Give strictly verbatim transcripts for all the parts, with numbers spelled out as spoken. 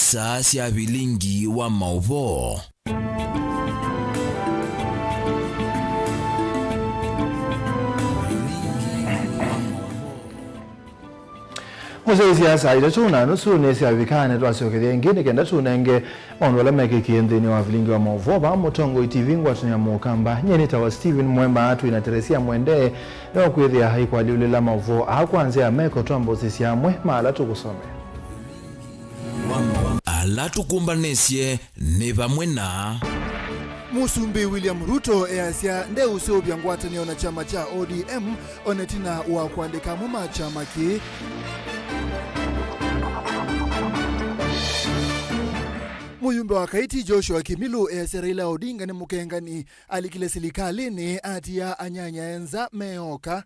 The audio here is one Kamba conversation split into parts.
Saa sya vilingi wa maũvoo. Mũsyaĩĩsya saa itatũ na nusu nĩsyavikaa, nĩtwasyokethya ĩngĩ nĩ kenda tũnenge maũndũ ala mekĩkie nthĩnĩ wa vilingi wa maũvoo vaa Mũtongoi T V, ngwatanĩo ya Mũkamba. Nyie nĩtawa Stephen Mwemba, twĩ na Teresia Mwende nĩwakwĩthĩa aikwalyũlĩla maũvoo aa kwa nzĩa ya meko. Twambe ũsisya amwe ma ala tũkũsomea. Ala tũkũmbanĩsye nĩ vamwe na. Mũsumbĩ William Ruto easya ndeũseũvya ngwatanĩo na kyama kya O D M o na ĩtina wa kũandĩka amwe ma kyama kĩĩ. Mũyumbe wa Kaiti Joshua Kimilu easya Raila Odinga nĩ mũkengani, alikile silikalĩnĩ atia anyanyae nza meoka.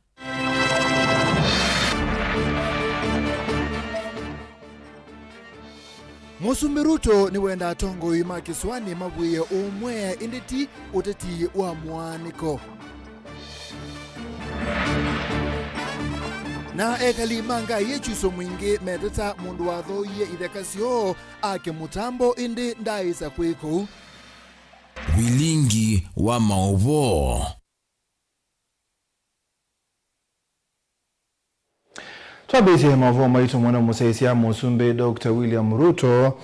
Mũsumbĩ Ruto nĩwenda atongoi ma kĩsũanĩ mavwĩe ũmwe, ĩndĩ ti ũteti wa mũaanĩko. Na ekali ma Ngai Kyuso Mwingĩ meteta mũndũ wathooie itheka syoo ake mũtambo, ĩndĩ ndaaĩsa kwĩka ũu. Vilingi wa maũvoo. Twambĩĩsye maũvoo maitũ mwana mũsyaĩĩsya Mũsumbĩ Doctor William Ruto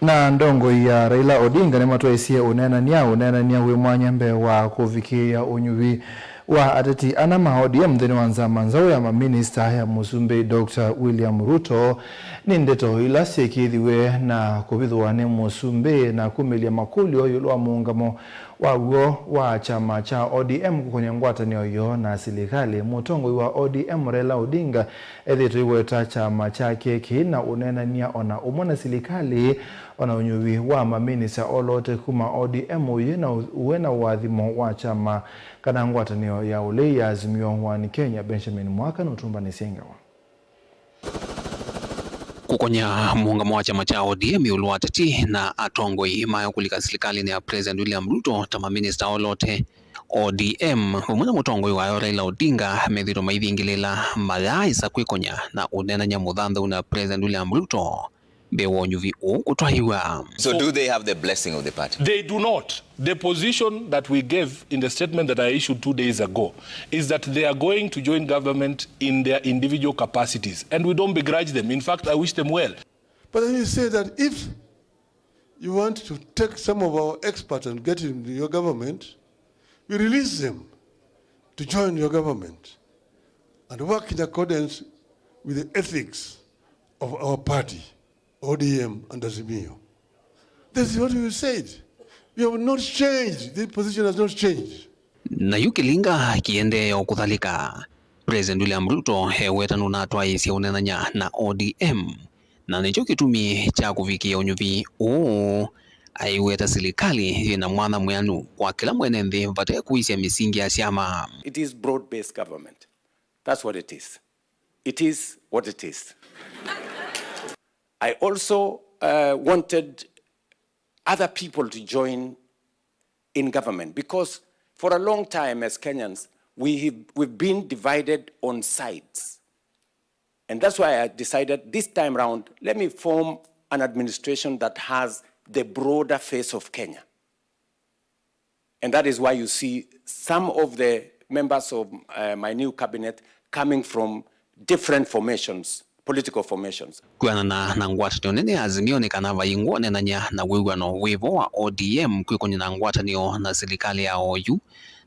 na ndongoi ya Raila Odinga nĩmatwaisye ũneenany'a, ũneenany'a wĩ mwanya mbee wa kũvikĩĩa ũnyuvi wa ateti ana ma O D M nthĩnĩ wa nzama nzaũ ya maminista ya Mũsumbĩ Doctor William Ruto. Nĩ ndeto ila syĩkĩĩthiwe na kũvithũa nĩ Mũsumbĩ na kumĩlya makũlyo ĩũlũ wa mũũngamo wa w'o wa kyama kya O D M kũkony'a ngwatanĩo yoo na silikalĩ. Mũtongoi wa O D M Raila Odinga ethĩĩtwe aiweta kyama kyake kĩĩ na ũneenany'a o na ũmwe na silikalĩ, o na ũnyuvi wa maminista olote kuma O D M ũyĩ na ũ-, ũwe na ũathimo wa kyama kana ngwatanĩo ya ũlei ya Azimio One Kenya. Benjamin Mwaka nũtũmbanĩsye ngewa. Kũkony'a mũũngamo wa kyama kya O D M ĩũlũ wa ateti na atongoi mayo kũlika silikalĩnĩ ya President William Ruto ta maminista olote, O D M vamwe na mũtongoi wayo Raila Odinga methĩĩtwe maithingĩlĩĩla mayaaĩsa kwĩkony'a na ũneenany'a mũthanthau na President William Ruto mbee wa ũnyuvi ũũ kũtwaiwa. So do they have the blessing of the party? They do not. The position that we gave in the statement that I issued two days ago is that they are going to join government in their individual capacities, and we don't begrudge them. In fact, I wish them well. But then you say that if you want to take some of our experts and get into your government, you release them to join your government and work in accordance with the ethics of our party. O D M and Azimio. This is what we said. We have not changed. This position has not changed. Na yu kĩlinga kĩendee o kũthalĩka. President William Ruto eweta nũnatwaĩĩsye ũneenany'a na O D M, na nĩkyo kĩtumi kya kũvikĩa ũnyuvi ũũ aiweta silikalĩ yĩ na mwanya mwĩanu kwa kĩla mwene nthĩ vate kũisya mĩsingi ya syama. It is broad-based government. That's what it is. It is what it is. I also, uh, wanted other people to join in government because for a long time as Kenyans, we have, we've been divided on sides. And that's why I decided this time round, let me form an administration that has the broader face of Kenya. And that is why you see some of the members of, uh, my new cabinet coming from different formations, political formations. Kwĩanana na ngwatanĩo nene ya Azimio nĩ kana vaingwa ũneenany'a na wĩw'ano wĩvo wa O D M kwĩkony'a na ngwatanĩo na silikalĩ ya oyu,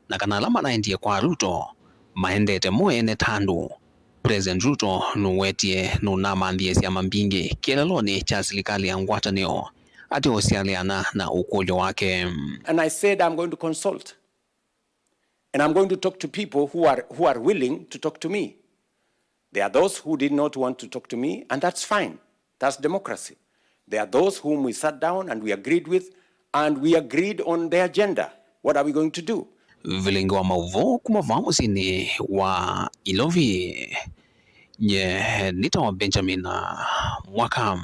na kana ala manaendie kwa Ruto maendete mo ene ta andũ. President Ruto nũwetie nũnamanthie syama mbingĩ kĩeleelonĩ kya silikalĩ ya ngwatanĩo ate ũsyalĩana na ũkũlyo wake. And I said, I'm going to consult. And I'm going to talk to people who are, who are willing to talk to me. There are those who did not want to talk to me, and that's fine. That's democracy. There are those whom we sat down and we agreed with, and we agreed on the agenda. What are we going to do? Vilingi wa maũvoo kuma vaa mũsyĩnĩ wa Ilovi. Nye nĩtawa Benjamin Mwaka.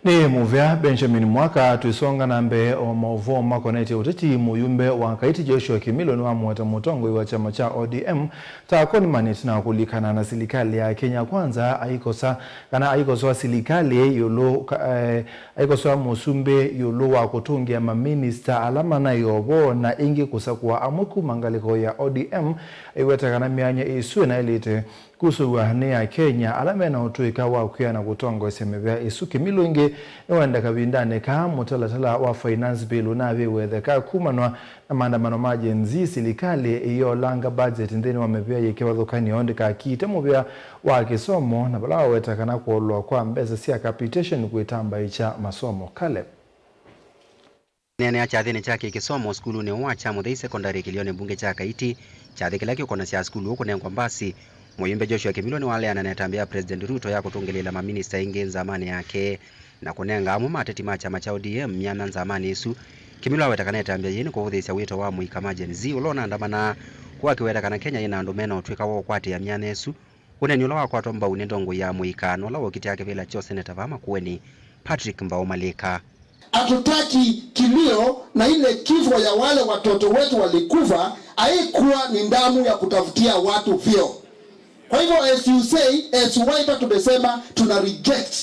Nĩ mũvea Benjamin Mwaka. Twĩsonga na mbee o maũvoo makonetye ũteti, mũyumbe wa Kaiti Joshua Kĩmilũ nĩwamũete mũtongoi wa kyama kya O D M ta Conman ĩtina wa kũlikana na silikalĩ ya Kenya Kwanza aikosa, kana aikosoa silikalĩ ĩũlũ ka-, eh, aikosoa mũsumbĩ ĩũlũ wa kũtũngĩa maminista ala manaĩ ovoo na ĩngĩ kũsakũa amwe kuma ngalĩko ya O D M, aiweta kana myanya ĩsu ĩnaĩlĩte kũsũw'a nĩ Akenya ala mena ũtũĩka wa kwĩana kũtongoesya mĩvĩa ĩsu. Kĩmilũ ĩngĩ nĩwaenda kavindanĩ kaa mũtalatala wa Finance Bill ũnavĩwe ĩtheka kumanwa na maandamano ma Gen Z, silikalĩ ĩyĩolanga budget nthĩnĩ wa mĩvĩa yĩ kĩvathũkany'o ndĩkakiite mũvĩa wa kĩsomo, na vala waweta kana kũolwa kwa mbesa sya capitation kwĩtambaĩkya masomo. Caleb. Neenea kyathĩnĩ kya kĩkĩsomo sukulunĩ ũũ wa Kyamũthei Secondary kĩlĩonĩ mbunge kya Kaiti, kyathĩ kĩla kĩũkonasya sukulu ũũ kũnengwa mbasi, mũyumbe Joshua Kĩmilũ nĩwaleana na ĩtambya ya President Ruto ya kũtũngĩlĩĩla maminista aingĩ nzamanĩ yake na kũnenga amwe ma ateti ma kyama kya O D M myanya nzamanĩ ĩsu. Kĩmilũ aweta kana ĩtambya yĩĩ nĩ kũvũthĩĩsya wĩto wa amũika ma Gen Z ũla ũnaandamanaa, kũu akĩweta kana Kenya yĩna andũ mena ũtw'ĩka wa ũkwatĩĩa myanya ĩsu. Ũneeni ũla wakwatwa mbau nĩ ndongoi ya amũika na ũla wokitĩa kĩvĩla kya ũseneta vaa Makueni, Patrick Mbau Malika. Hatutaki kilio na ile kifo ya wale watoto wetu walikufa haikuwa ni damu ya kutafutia watu vyeo. Kwa hivyo, as you say, as wiper tumesema tuna reject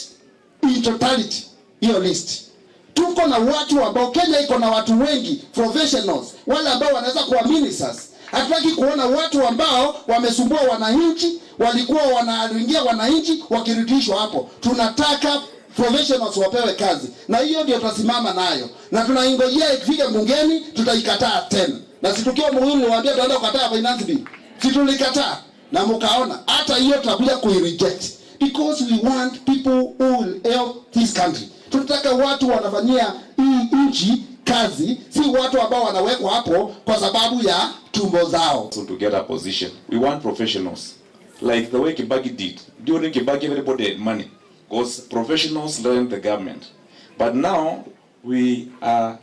in totality hiyo list. Tuko na watu ambao, Kenya iko na watu wengi, professionals, wale ambao wanaweza kuwa ministers. Hatutaki kuona watu ambao wamesumbua wananchi, walikuwa wanaringia wananchi wakirudishwa hapo. Tunataka professionals wapewe kazi, na hiyo ndio tutasimama nayo, na tunaingojea ikifika bungeni, tutaikataa tena. Na si tukiwa Muhuri niliwaambia tunaenda kukataa finance bill, si tulikataa? Na mukaona, hata hiyo tutakuja kuireject, because we want people who will help this country. Tunataka watu wanafanyia hii nchi kazi, si watu ambao wanawekwa hapo kwa sababu ya tumbo zao. So to get a position, we want professionals. Like the way Kibaki did. During Kibaki, everybody had money, 'cause professionals ran the government. But now, we are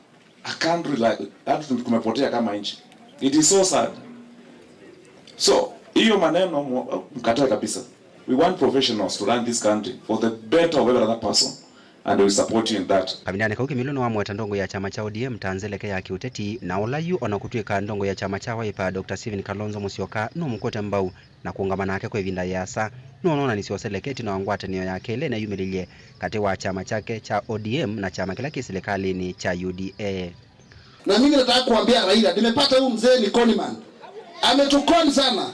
a country like that, tumepotea kama nchi. It is so sad. So, hiyo maneno mu-, mkatae kabisa. We want professionals to run this country for the better of every other person, and we support you in that. Kavindanĩ kau, Kĩmilũ nĩwamũeta ndongoi ya kyama kya O D M ta nzeleke ya kĩũteti, na ũla yu ona kũtw'ĩka ndongoi ya kyama kya Wiper, Doctor Stephen Kalonzo Musyoka nũmũkũte mbau na kũũngama nake kwa ĩvinda yĩasa, nũnoonanisye ũseleke ĩtina wa ngwatanĩo yake ĩla ĩneyumĩlĩlye katĩ wa kyama kyake kya O D M na kyama kĩla kĩ silikalĩnĩ kya U D A. Na mimi nataka kuambia Raila, nimepata huyu mzee ni conman. Ametukon sana.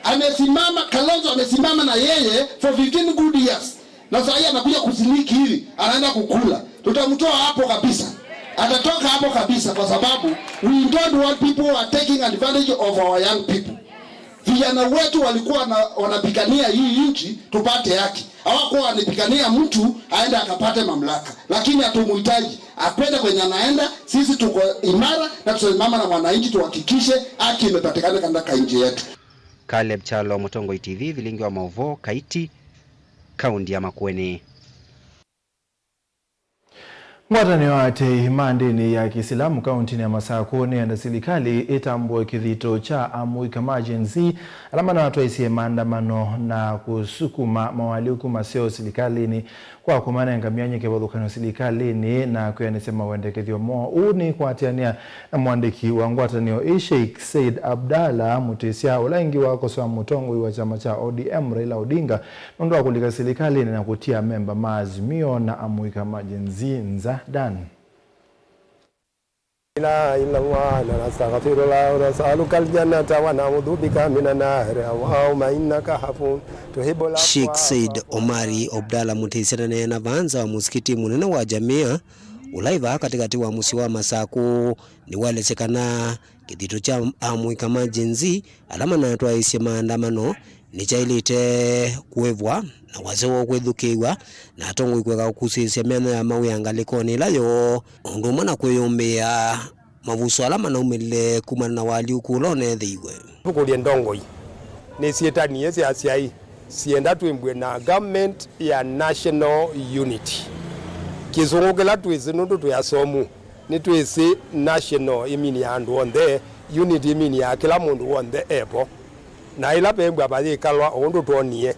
Amesimama, Kalonzo amesimama na yeye for fifteen good years. Na saa hii anakuja kusiliki hivi, anaenda kukula. Tutamtoa hapo kabisa. Atatoka hapo kabisa kwa sababu we don't want people who are taking advantage of our young people. Vijana wetu walikuwa wana-, wanapigania hii nchi tupate haki. Hawakuwa wanapigania mtu aende akapate mamlaka. Lakini hatumuhitaji. Akwende kwenye anaenda, sisi tuko imara na tutasimama na mwananchi tuhakikishe haki imepatikana katika nchi yetu. Caleb Kyalo, Mũtongoi T V, vilingi wa maũvoo, Kaiti, kaunti ya Makueni. Ngwatanĩo ya atei ma ndĩni ya Kĩsilamu kauntinĩ ya Masakũ nĩyenda silikalĩ ĩtambũe kĩthito kya amũika ma Gen Z ala manatwaisye maandamano na kũsukuma mawaalyũku maseo silikalĩnĩ kwa kũmanenga myanya kĩvathũkany'o silikalĩnĩ na kwĩanĩsya mawendekethyo moo. Ũu nĩ kwatĩanĩa na mũandĩki wa ngwatanĩo ĩĩ, Sheikh Said Abdallah Mutisya, ũla ĩngĩ wakosoa mũtongoi wa kyama kya O D M, Raila Odinga, nũndũ wa kũlika silikalĩnĩ na kũtia amemba ma Azimio na amũika ma Gen Z nza. Dan. إله إلا الله، نستغفر الله، ونسألك الجنة، ونعوذ بك من النار، اللهم إنك عفو تحب العفو. Sheikh Said Omari Abdallah Mutisya aneena vaa nza wa mũsikiti mũnene wa Jamia, ũla wĩ vaa katĩkatĩ wa mũsyĩ wa Masakũ, nĩwaelesye kana kĩthito kya amũika ma Gen Z ala manatwaĩĩsye maandamano nĩkyaĩlĩte kũĩvwa na wasya woo kwĩthukĩĩw'a, na atongoi kũeka kũkusĩĩsya mĩanya ya mawĩa ngalĩkonĩ ĩla yoo, o ũndũ ũmwe na kwĩyũmbĩĩa mavuso ala manaumĩlile kumana na waalyũku ũla ũneethĩiwe. Tũkũlye ndongoi nĩsyĩtanie syasya ĩ, syenda twĩmbwe na government ya national unity. Kĩsũngũ kĩla twĩsĩ nũndũ twĩ asomu, nĩtwĩsĩ national ĩmini ya andũ onthe, unity ĩmini ya kĩla mũndũ w'onthe evo. Na ĩla vembwa vayĩkalwa o ũndũ twonie,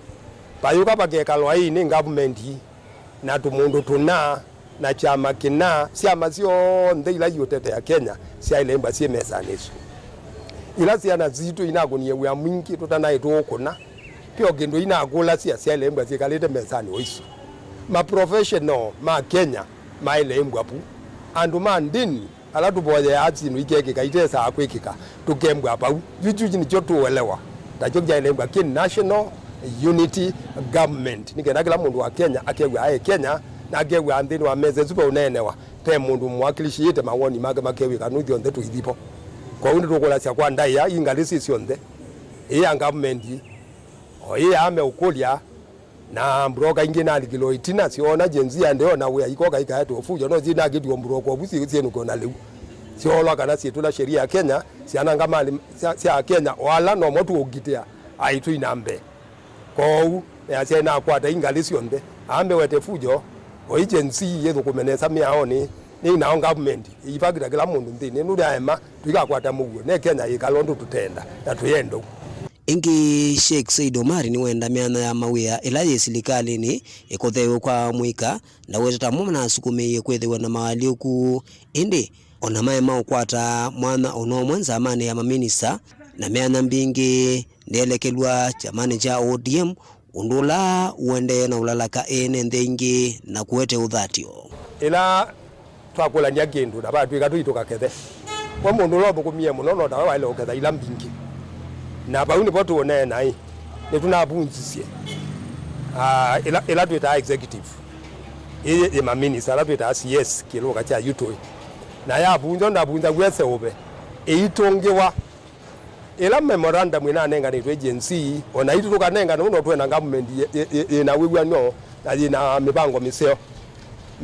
vayũka vakekalwa ĩĩ nĩ ngavumenti na tũmũndũ tũna, Na kyama kĩna, syama syonthe ila iũtetea Kenya syaĩle mbwa syĩ mesanĩ ĩsu. Ila syana sitũ inakũnie wĩa mwingĩ tũtanaĩ tũũkũna, kĩo kĩndũ inakũlasya syaĩle mbwa syĩkalĩte mesanĩ o isu. Ma professional ma Kenya maĩle mbwa vu. Andũ ma ndĩni ala tũvoyeaa syĩndũ ikekĩka itesaa kwĩkĩka, tũkembwa vau. Yu kyu nĩkyo tũũelewa. Nakyo kyaĩle mbwa kĩ national unity government, nĩ kenda kĩla mũndũ wa Kenya akew'a aĩ Kenya, na akew'a nthĩnĩ wa mesa ĩsu veũneenewa, ve mũndũ mwakilishĩte mawoni make makew'ĩka nũ ithyonthe tũithi vo. Kwoou nĩtũkũlasya kwa ndaĩa, ii ngalĩ syĩ syonthe, ĩĩ ya government, o ĩĩ ya meũkũlya, na mburoka ingĩ nalikilwe ĩtina, syoona Gen Z andĩ o na wĩa ikoka ikaete ũvujo, no syĩnakĩtw'e mburoka ũvu syĩ- syĩnũkĩwe na lĩu. Syoolwa kana syĩtũla sheria ya Kenya, syananga mali sya, sya Kenya, o ala nomo tũũkitĩa aitũ ina mbee. Kwoou, easya inakwata ingalĩ syonthe. Ambe wete fujo, o ĩ Gen Z yĩthũkũme nesa mĩaonĩ, nĩ inao government, ĩivakita kĩla mũndũ nthĩnĩ, nũndũ aema, tũikakwata mũuo, ne Kenya yĩkala ũndũ tũtenda, na tũyenda ũu. Ĩngĩ, Sheikh Said Omari nĩwenda myanya ya mawĩa ĩla yĩ silikalĩnĩ ĩkotheew'e kwa amũika, ndaweta ta mo manasukumĩie kwĩthĩwa na maalyũku, ĩndĩ o na maema ũkwata mwanya o na ũmwe nzamanĩ ya maminista na myanya mbingĩ ndeelekelw'a kyamanĩ kya O D M, ũndũ ũla ũendee na ũlalaka ene nthĩ ingĩ na kũete ũthatyo. Ĩla twakũlany'a kĩndũ na vatw'ĩka tũitũkakethe, we mũndũ ũla ũthũkũmie mũno no tawe waĩle ũketha ila mbingĩ. Na vau nĩvo tũũneena-ĩ, nĩtũnavunzisye, ah, ĩla, ĩla twĩtaa executive, ĩĩ yĩ maminista ala twĩtaa C S kĩlũka kya yutũĩ. Na yavunzwa ndavunzaw'e seũve, ĩitũngĩwa. Ĩla memorandum ĩnanenganĩtwe Gen Z, o naitũ tũkanengane, ũndũ twĩ na government yĩ- yĩ- yĩ- yĩna wĩw'ano na yĩna mĩvango mĩseo.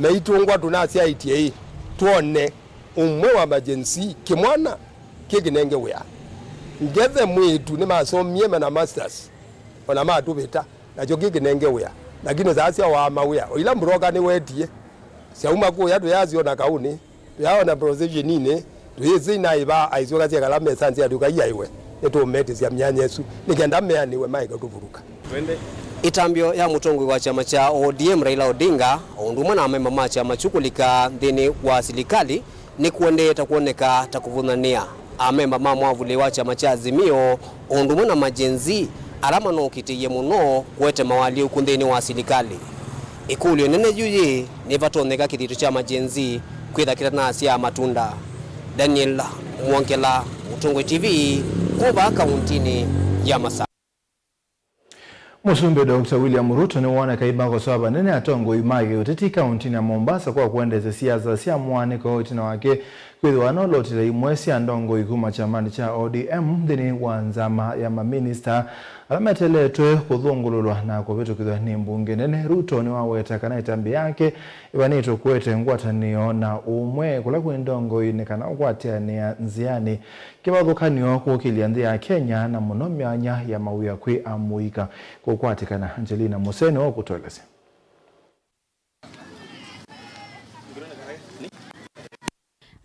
Meitũngwa tũnasyaĩtye ĩ, twone ũmwe wa ma Gen Z kĩmwana kĩkĩnenge wĩa. Ngethe mwĩĩtu nĩmasomie mena masters, o na matũvĩta, nakyo kĩkĩnenge wĩa. Lakini saa sya waa mawĩa, o ila mburoka nĩwetie, syauma kũya tũyasyona kaũnĩ. Tũyaona procession-inĩ, tũyĩsĩ inaĩva aisyoka syakala mesanĩ syatw'ĩka iaiwe, nĩtũũmetĩsya myanya ĩsu, nĩ kenda meanĩwe maeke kũvuluka. Ĩtambyo ya mũtongoi wa kyama kya O D M Raila Odinga, o ũndũ ũmwe na amemba ma kyama kyu kũlika nthĩnĩ wa silikalĩ, nĩkũendee ta kwoneka ta kũvũthanĩa. Amemba ma mwavũlĩ wa kyama kya Azimio, o ũndũ ũmwe na ma Gen Z, ala manookitĩie mũno kũete mawalyũku nthĩnĩ wa silikalĩ. Ĩkũlyo ĩnene yu yĩ, nĩvatonyeka kĩthito kya ma Gen Z kwĩtha kĩtanasyaa matunda? Daniel Mwongela, Mũtongoi T V, kuma kauntinĩ ya Masaku. Mũsumbĩ Doctor William Ruto nĩwoneka aimakosoa vanene atongoi ma kĩũteti kauntinĩ ya Mombasa kwa kũendeesya siasa sya mũaanĩko ĩtina wake kwĩthĩwa nũlotile imwe sya ndongoi kuma kyamanĩ kya O D M nthĩnĩ wa nzama ya maminista ala meteletwe kũthũngũlũlwa na kũvĩtũkĩthw'a nĩ mbunge nene. Ruto nĩwaweta kana ĩtambya yake ĩvanĩtwe kũete ngwatanĩo na ũmwe kũla kwĩ ndongoi nĩ kana ũkwatĩanĩa nzĩanĩ kĩvathũkany'o kũkĩlya nthĩ ya Kenya, na mũno myanya ya mawĩa kwĩ amũika kũkwatĩkana. Angelina Museni ũkũtũelesya.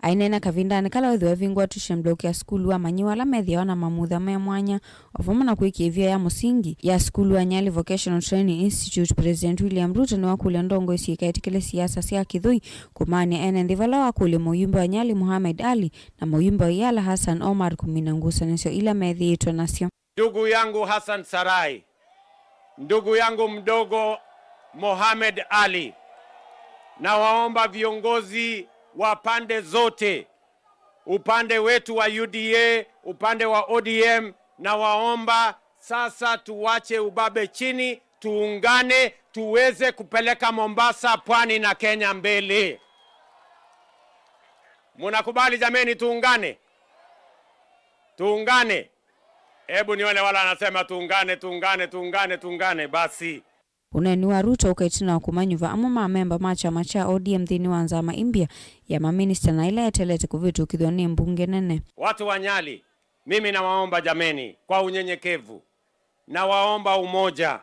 Aineena kavindanĩ kala wĩthĩwa ĩvingũa tuition block ya sukulu, amanyĩw'a ala methĩawa na mamutha me mwanya, o vamwe na kwĩkĩa ĩvia ya mũsingi ya sukulu wa Nyali Vocational Training Institute, President William Ruto nĩwakũlya ndongoi syĩkaetĩkĩle siasa sya kĩthũi kũmaanĩa ene nthĩ, vala wakũlya mũyumbe wa Nyali Mohamed Ali na mũyumbe wa Yala Hassan Omar kũmina ngusanĩsyo ila methĩĩtwe nasyo. Ndugu yangu Hassan Sarai, ndugu yangu mdogo Mohamed Ali, nawaomba viongozi wa pande zote, upande wetu wa U D A, upande wa O D M, nawaomba sasa tuwache ubabe chini, tuungane, tuweze kupeleka Mombasa, pwani na Kenya mbele. Munakubali jameni, tuungane? Tuungane. Hebu nione wala anasema tuungane, tuungane, tuungane, tuungane. Basi. Ũneeni wa Ruto ũka ĩtina wa kũmanyuvwa amwe ma amemba ma kyama kya O D M nthĩnĩ wa nzama ĩmbya ya maminista na ĩla yetelete kũvĩtũkĩthw'a nĩ mbunge nene. Watu wa Nyali, mimi nawaomba jameni, kwa unyenyekevu, nawaomba umoja.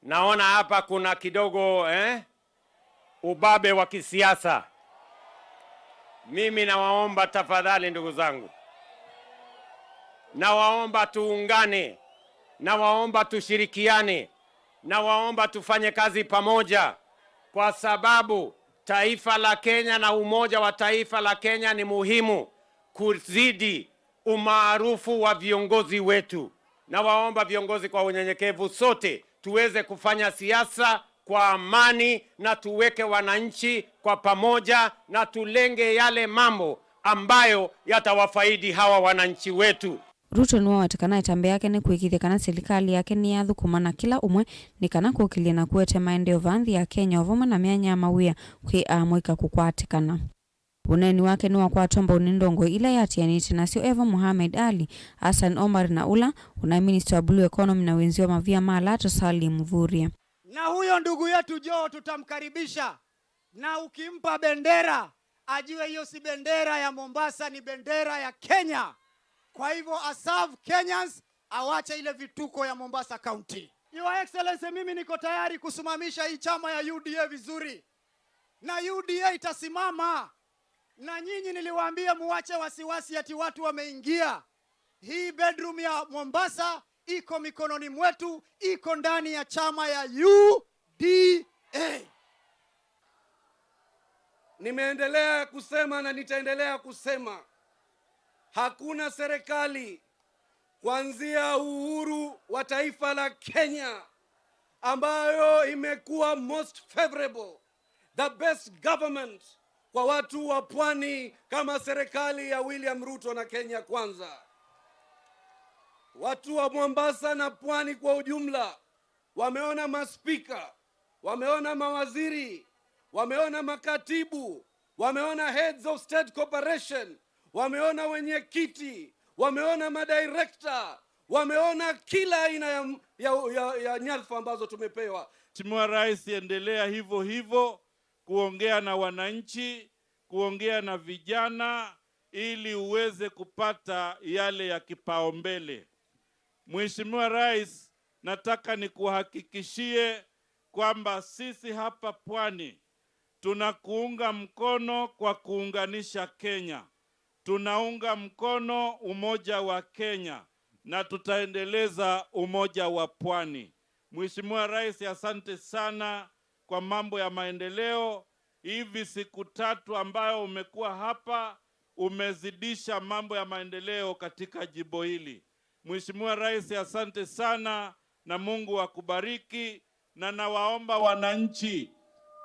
Naona hapa kuna kidogo, eh, ubabe wa kisiasa. Mimi nawaomba tafadhali, ndugu zangu, nawaomba tuungane, nawaomba tushirikiane, nawaomba tufanye kazi pamoja, kwa sababu Taifa la Kenya na umoja wa taifa la Kenya ni muhimu kuzidi umaarufu wa viongozi wetu. Nawaomba viongozi kwa unyenyekevu, sote tuweze kufanya siasa kwa amani na tuweke wananchi kwa pamoja na tulenge yale mambo ambayo yatawafaidi hawa wananchi wetu. Ruto nĩwaweta kana ĩtambya yake nĩ kũĩkĩĩthya kana silikalĩ yake nĩyathũkũma na kĩla ũmwe nĩ kana kũkĩlya na kũete maendeeo vaa nthĩ ya Kenya o vamwe na myanya ya mawĩa kwĩ amũika kũkwatĩkana. Ũneeni wake nĩwakwatwa mbau nĩ ndongoi ila yatianĩte nasyo Eva Mohamed Ali, Hassan Omar na ũla ũnaĩ minista wa Blue Economy na wĩnzi wa mavia ma alato Salim Mvurya. Na huyo ndugu yetu Joho tutamkaribisha, na ukimpa bendera, ajue hiyo si bendera ya Mombasa, ni bendera ya Kenya. Kwa hivyo, aserve Kenyans, awache ile vituko ya Mombasa County. Your Excellency, mimi niko tayari kusimamisha hii chama ya U D A vizuri. Na U D A itasimama. Na nyinyi niliwaambia muache wasiwasi ati watu wameingia. Hii bedroom ya Mombasa iko mikononi mwetu, iko ndani ya chama ya U D A. Nimeendelea kusema na nitaendelea kusema, hakuna serikali kuanzia uhuru wa taifa la Kenya ambayo imekuwa most favorable, the best government kwa watu wa pwani kama serikali ya William Ruto na Kenya Kwanza. Watu wa Mombasa na pwani kwa ujumla wameona maspika, wameona mawaziri, wameona makatibu, wameona heads of state corporation, wameona wenyekiti, wameona madirector, wameona kila aina ya, ya, ya, ya nyadhifa ambazo tumepewa. Mheshimiwa Rais, endelea hivyo hivyo kuongea na wananchi, kuongea na vijana ili uweze kupata yale ya kipaumbele. Mheshimiwa Rais, nataka nikuhakikishie kwamba sisi hapa pwani tunakuunga mkono kwa kuunganisha Kenya. Tunaunga mkono umoja wa Kenya na tutaendeleza umoja wa pwani. Mheshimiwa Rais, asante sana kwa mambo ya maendeleo. Hivi siku tatu ambayo umekuwa hapa, umezidisha mambo ya maendeleo katika jimbo hili. Mheshimiwa Rais, asante sana na Mungu akubariki, na nawaomba wananchi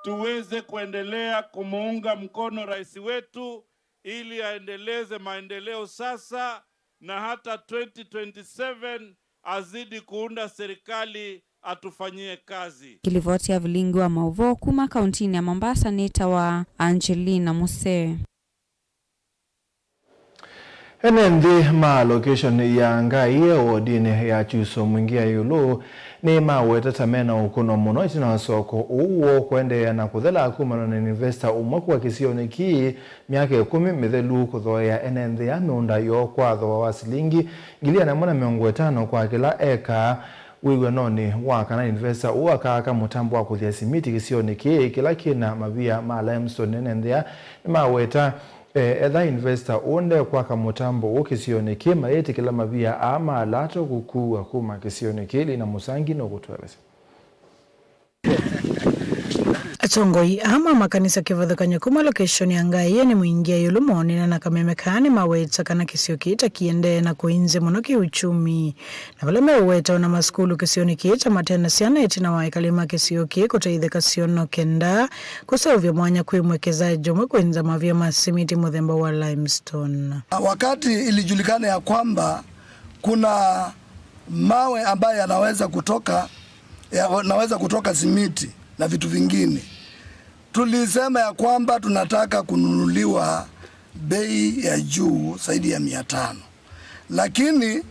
tuweze kuendelea kumuunga mkono rais wetu ili aendeleze maendeleo sasa na hata twenty twenty-seven azidi kuunda serikali atufanyie kazi. Kĩlivoti ya vilingi wa maũvoo kuma kauntinĩ ya Mombasa nĩtawa Angelina Musee. Ene nthĩ ma location ya Ngaie wodinĩ ya Chuso Mwingi ya ĩũlũ nĩmawetete mena ũkũno mũno ĩtina wa soko ũũ woo kũendeea na kũthela kumana na investor ũmwe kũka kĩsionĩ kĩĩ myaka ĩkũmi mĩthelu kũthoea ene nthĩ ya mĩũnda yoo kwa thooa wa silingi ngili ĩana ĩmwe na mĩongo ĩtano kwa kĩla eka. Wĩw'anonĩ wa kana investor ũũ akaaka mũtambo wa kũthĩa simiti kĩsionĩ kĩĩ kĩla kĩna mavia ma limestone, ene nthĩ aa nĩmaweta, e, etha investor ũũ ndekwaka mũtambo ũũ kĩsionĩ kĩĩ, mayĩtĩkĩla mavia aa ma alato kũkuwa kuma kĩsionĩ kĩĩ. Lina Mũsangi nũkũtũelesya. Atongoi aa ma makanisa kĩvathũkany'o kuma location ya Ngaie nĩ Mwingi ya ĩũlũ moonena na kameme kaa nĩmaweta kana kĩsio kĩĩ ta kĩendee na kũinze mũno kĩuchumi. Na vala meũweta ona masukulu kĩsionĩ kĩĩ ta mate na syana ĩtina wa ekali ma kĩsio kĩĩ kũteitheka syono kenda kũseũvya mwanya kwĩ mwekezaji ũmwe kwĩnza mavia ma simiti mũthemba wa limestone. Wakati ilijulikana ya kwamba kuna mawe ambayo yanaweza kutoka, yanaweza kutoka simiti na vitu vingine, tulisema ya kwamba tunataka kununuliwa bei ya juu zaidi ya mia tano. Lakini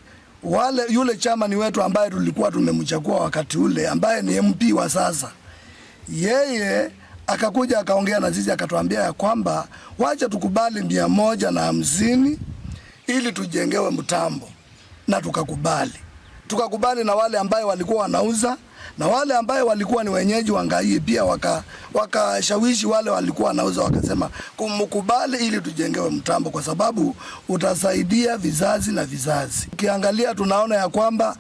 wale, yule chairman wetu ambaye tulikuwa tumemchagua wakati ule, ambaye ni M P wa sasa, yeye akakuja akaongea na sisi, akatuambia ya kwamba wacha tukubali mia moja na hamsini ili tujengewe mtambo, na tukakubali. Tukakubali na wale ambaye walikuwa wanauza, na wale ambaye walikuwa ni wenyeji wa Ngaie pia waka-, wakashawishi wale walikuwa wanauza, wakasema, "Kumkubali ili tujengewe mtambo kwa sababu utasaidia vizazi na vizazi." Ukiangalia, tunaona ya kwamba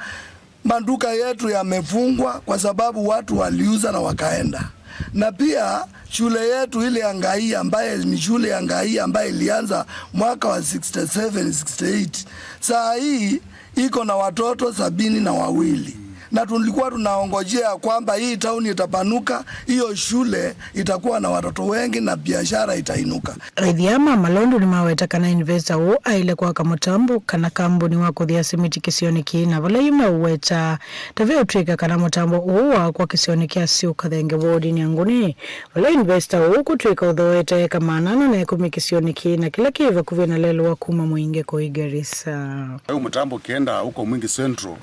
maduka yetu yamefungwa kwa sababu watu waliuza na wakaenda. Na pia shule yetu ile ya Ngai, ambaye ni shule ya Ngai ambaye ilianza mwaka wa sixty seven, sixty eight, saa hii iko na watoto sabini na wawili, na tulikuwa tunaongojea ya kwamba hii tauni itapanuka, hiyo shule itakuwa na watoto wengi na biashara itainuka. Arĩithia ma malondu nĩmaweta kana investor ũũ aĩle kwaka mũtambo kana kambuni wa kũthĩa simiti kĩsionĩ kĩĩ, na vala yu meũweta ta veũtw'ĩka kana mũtambo ũũ waakwa kĩsionĩ kya Syũka Thenge wodinĩ ya Ngũnĩ, vala investor ũũ ũkũtw'ĩka ũthooete eka maana ana na ĩkũmi kĩsionĩ kĩĩ na kĩla kĩ vakuvĩ na lelũ wa kuma Mwingi kũi Garissa. Huu mtambo ukienda huko Mwingi Central,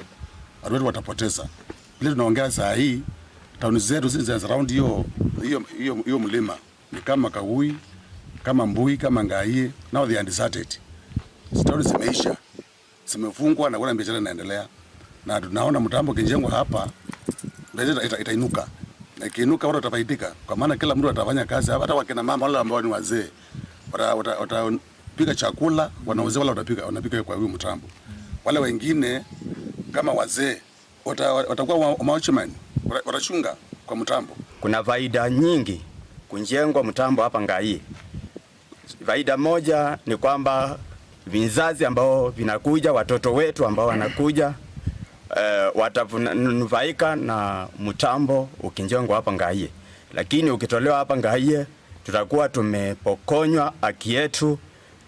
watu wetu watapoteza. Vile tunaongea saa hii, tauni zetu zile za surround hiyo, hiyo, hiyo, hiyo mlima ni kama Kagui, kama Mbui, kama Ngaie, now they are deserted. Tauni zimeisha, zimefungwa na hakuna biashara inaendelea. Na tunaona mtambo ukijengwa hapa, biashara ita-, itainuka. Na ikiinuka, watu watafaidika, kwa maana kila mtu atafanya kazi hapa, hata wakina mama wale ambao ni wazee, wata-, wata-, watapiga chakula, wanauzia wale watapika, wanapika kwa huyu mtambo. Wale wengine kama wazee, wata-, watakuwa wa-, watchman, wata-, watachunga kwa mtambo. Kuna faida nyingi kujengwa mtambo hapa Ngaie. Faida moja ni kwamba vizazi ambao vinakuja, watoto wetu ambao wanakuja, eh, watanufaika na mtambo ukijengwa hapa Ngaie. Lakini ukitolewa hapa Ngaie, tutakuwa tumepokonywa haki yetu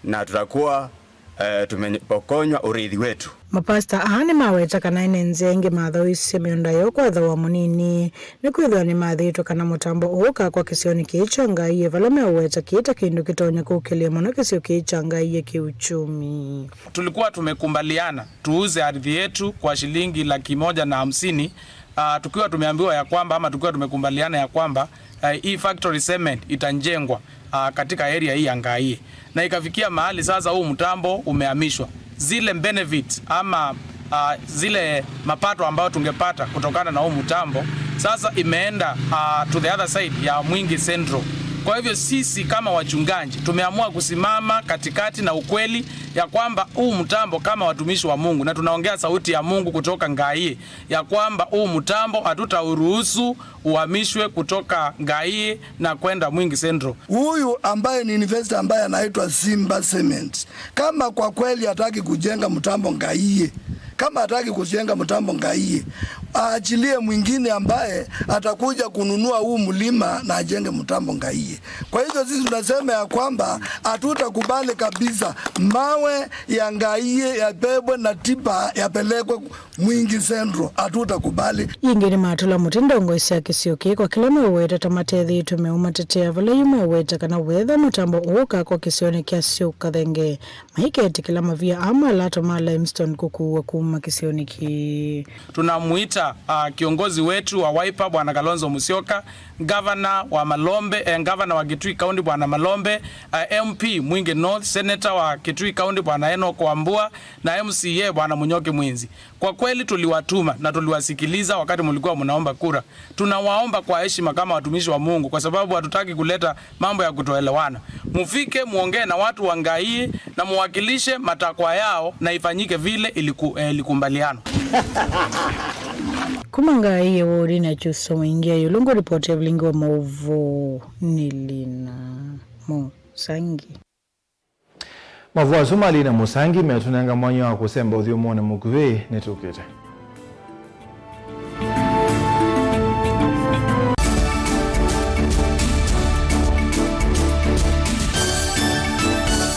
na tutakuwa, eh, tumepokonywa urithi wetu. Mapasta aa nĩmaweta kana ene nzĩa ingĩ mathaũisye mĩũnda yoo kwa thooa mũnini, nĩkwĩthĩwa nĩmathĩĩtwe kana mũtambo ũũ ũkakwa kĩsionĩ kĩĩ kya Ngaie, vala meũweta kĩĩ ta kĩndũ kĩtonya kũkĩlĩa mũno kĩsio kĩĩ kya Ngaie kĩuchumi. Tulikuwa tumekubaliana tuuze ardhi yetu kwa shilingi laki moja na hamsini, ah, tukiwa tumeambiwa ya kwamba, ama tukiwa tumekubaliana ya kwamba, eh, hii factory cement itajengwa, ah, katika area hii ya Ngaie. Na ikafikia mahali sasa huu mtambo umehamishwa. Zile benefits ama, ah, zile mapato ambayo tungepata kutokana na huu mtambo sasa imeenda, ah, to the other side ya Mwingi Central. Kwa hivyo sisi kama wachungaji tumeamua kusimama katikati na ukweli ya kwamba huu mtambo, kama watumishi wa Mungu, na tunaongea sauti ya Mungu kutoka Ngaie, ya kwamba huu mtambo hatutauruhusu uhamishwe kutoka Ngaie na kwenda Mwingi Central. Huyu ambaye ni investor ambaye anaitwa Simba Cement, kama kwa kweli hataki kujenga mtambo Ngaie, kama hataki kujenga mtambo Ngaie, aachilie mwingine ambaye atakuja kununua huu mlima na ajenge mtambo Ngaie. Kwa hivyo sisi tunasema ya kwamba hatutakubali kabisa mawe ya Ngaie yabebwe na tipa yapelekwe Mwingi Central, hatutakubali. Yĩngĩ nĩmatũla mũtĩ ndongoi sya kĩsio kĩĩ kwa kĩla meũweta ta matethĩĩtwe meũmatetea, vala yu meũweta kana weethwa mũtambo ũũ ũkakwa kĩsionĩ kya Syũka Thenge, maiketĩkĩla mavia aa ma lato ma limestone kũkuwa kuma kĩsionĩ kĩĩ. Tunamuita, ah, kiongozi wetu wa Wiper, Bwana Kalonzo Musyoka, gavana wa Malombe, eh, gavana wa Kitui County, Bwana Malombe, ah, M P Mwingi North, senator wa Kitui County, Bwana Enoch Wambua, na M C A, Bwana Munyoki Mwinzi. Kwa kweli tuliwatuma na tuliwasikiliza wakati mlikuwa mnaomba kura. Tunawaomba kwa heshima kama watumishi wa Mungu, kwa sababu hatutaki kuleta mambo ya kutoelewana. Mufike, muongee na watu wa Ngaie na muwakilishe matakwa yao na ifanyike vile iliku-, eh, ilikubalianwa. Kuma Ngaie wodi na Chuso Mwingi, Ayulungu, ripoti ya Vilingi wa Maũvoo nĩ Lina Musangi. Maũvoo asu ma Lina Musangi metũnenga mwanya wa kũsemba ũthyũmũonĩ mũkuhĩ nĩtũkĩte.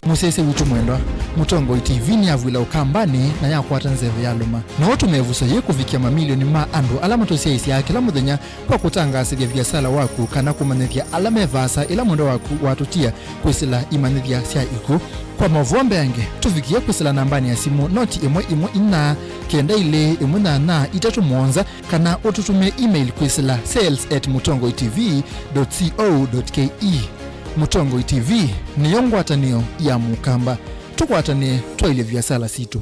Mũsyaĩĩsya witũ mwendwa, Mũtongoi T V nĩyavw'ĩla Ũkambanĩ na yakwata nzeve yalũma. No ũtũme ĩvuso yĩĩ kũvikĩa mamilioni ma andũ ala matũsyaĩĩsyaa kĩla mũthenya kwa kũtangaasĩthya viasala waku kana kũmanyĩthya ala me vaasa ĩla mwendwa waku watũtia kwĩsĩla imanyĩthya sya ikw'ũ. Kwa maũvoo mbeange, tũvikĩe kwĩsĩla nambanĩ ya simũ noti ĩmwe ĩmwe inya kenda ilĩ ĩmwe nyanya itatũ mũonza, kana ũtũtũmĩe email kwĩsĩla sales at mũtongoi T V dot co dot K E. Mũtongoi T V nĩyo ngwatanĩo ya Mũkamba. Tũkwatanĩe twaĩlye viasala sitũ.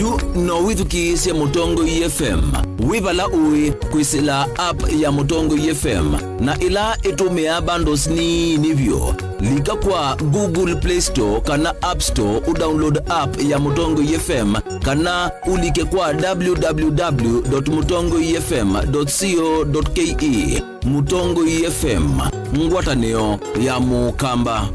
Yu no wĩthukĩĩsye Mũtongoi F M wĩ vala ũĩ kwĩsĩla app ya Mũtongoi F M, na ĩla ĩtũmĩaa bundles nini vyũ. Lika kwa Google Play Store kana App Store ũdownload app ya Mũtongoi F M, kana ũlike kwa w w w dot mũtongoi f m dot co dot k e. Mũtongoi F M, ngwatanĩo ya Mũkamba.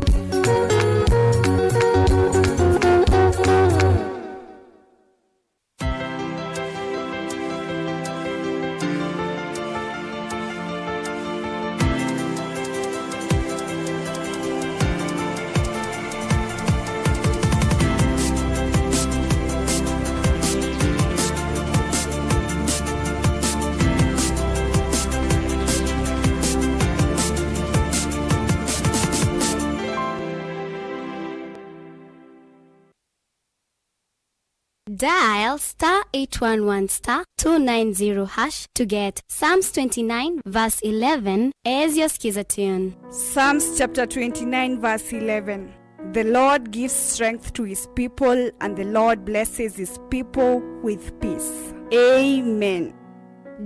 Dial star eight one one star two nine zero hash to get Psalms twenty-nine verse eleven as your skiza tune. Psalms chapter twenty-nine verse eleven. The Lord gives strength to his people, and the Lord blesses his people with peace. Amen.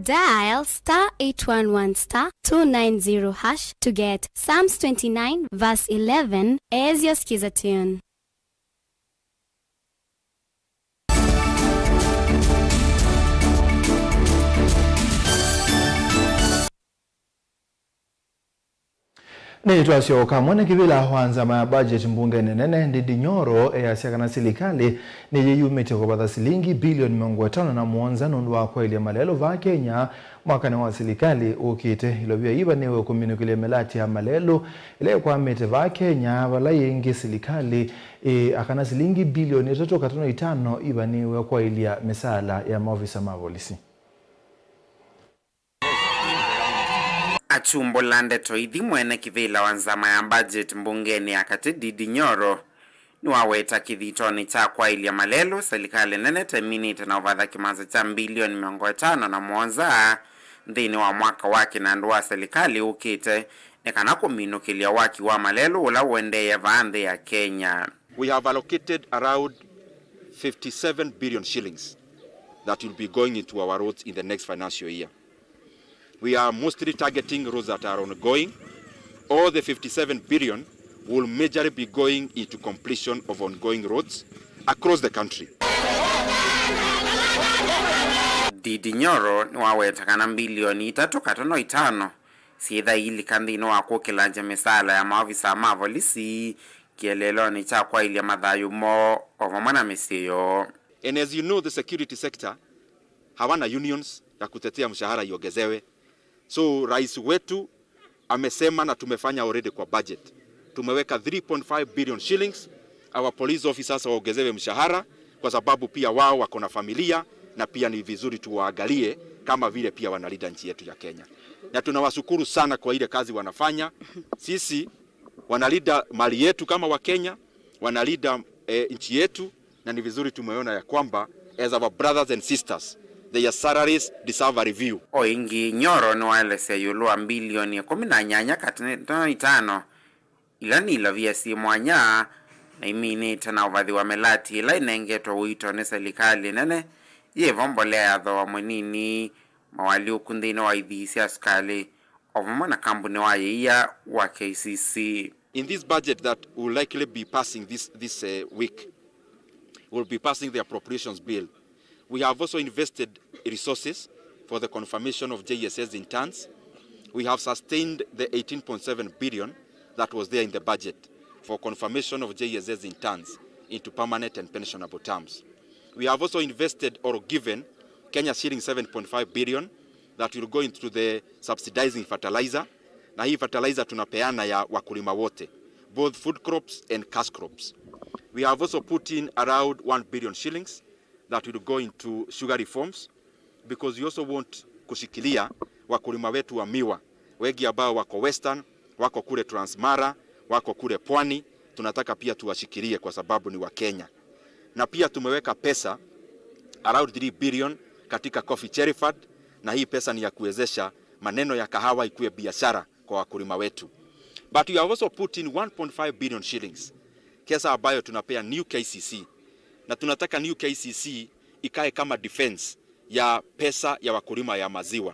Dial star eight one one star two nine zero hash to get Psalms twenty-nine verse eleven as your skiza tune. Nĩtwasyoka. Mwene kĩvĩla wa nzama ya budget mbungenĩ nene, Ndindi Nyoro, easya kana silikalĩ nĩyĩyumĩtye kũvatha silingi bilioni mĩongo ĩtano na mũonza nũndũ wa kwaĩlya malelũ vaa Kenya mwakanĩ wa silikalĩ ũkĩte. Ilovia ivanĩwe kũminũkĩlya mĩlati ya malelũ ĩla ĩkwamĩte vaa Kenya, vala yĩngĩ silikalĩ ĩ akana silingi bilioni itatũ katono itano ivanĩwe kwaĩlya mĩsaala ya maovisa ma volisi. Akyumbũla ndeto ithi, mwene kĩvĩla wa nzama ya budget mbungenĩ ya katĩ, Ndindi Nyoro, nĩwaweta kĩthitonĩ kya kwaĩlya malelũ, silikalĩ nene tĩminĩte na ũvatha kĩmanza kya mbilioni mĩongo ĩtano na mũonza nthĩnĩ wa mwaka wa kĩnandũ wa silikalĩ ũkĩte, nĩ kana kũminũkĩlya waki wa malelũ ũla ũendeee vaa nthĩ ya Kenya. We have allocated around fifty-seven billion shillings that will be going into our roads in the next financial year. We are mostly targeting roads that are ongoing. All the fifty-seven billion will majorly be going into completion of ongoing roads across the country. Ndindi Nyoro nĩwaweta kana mbilioni itatũ katono itano syĩtha iilika nthĩnĩ wa kũkĩlangya mĩsaala ya maovisa ma volisi kĩeleelonĩ kya kwaĩlya mathayũ moo o vamwe na mĩsyĩ yoo. And as you know, the security sector hawana unions ya kutetea mshahara iongezewe. So rais wetu amesema na tumefanya already kwa budget. Tumeweka three point five billion shillings, our police officers waongezewe mshahara kwa sababu pia wao wako na familia na pia ni vizuri tuwaangalie kama vile pia wanalinda nchi yetu ya Kenya. Na tunawashukuru sana kwa ile kazi wanafanya. Sisi wanalinda mali yetu kama Wakenya, wanalinda, eh, nchi yetu, na ni vizuri tumeona ya kwamba as our brothers and sisters, their salaries deserve a review. O ĩngĩ, Nyoro nĩwaelesya ĩũlũ wa mbilioni ĩkũmi na nyanya katono itano ila nĩ ilovia syĩ mwanya na iminĩte na ũvathi wa mĩlati ĩla ĩnengetwe ũito nĩ silikalĩ nene, yĩvo mbolea ya thooa mũnini, mawalyũku nthĩnĩ wa ithii sya sukalĩ, o vamwe na kambuni wa yĩia wa K C C. In this budget that will likely be passing this, this, uh, week, will be passing the appropriations bill. We have also invested resources for the confirmation of J S S in tons. We have sustained the eighteen point seven billion that was there in the budget for confirmation of J S S in tons into permanent and pensionable terms. We have also invested or given Kenya shilling seven point five billion that will go into the subsidizing fertilizer. Na hii fertilizer tunapeana ya wakulima wote, both food crops and cash crops. We have also put in around one billion shillings that will go into sugar reforms, because we also want kushikilia wakulima wetu wa miwa wengi ambao wako Western, wako kule Transmara, wako kule Pwani. Tunataka pia tuwashikilie kwa sababu ni wa Kenya. Na pia tumeweka pesa around three billion katika Coffee Cherry Fund, na hii pesa ni ya kuwezesha maneno ya kahawa ikuwe biashara kwa wakulima wetu. But we have also put in one point five billion shillings, pesa ambayo tunapea new K C C. Na tunataka new K C C ikae kama defense ya pesa ya wakulima ya maziwa,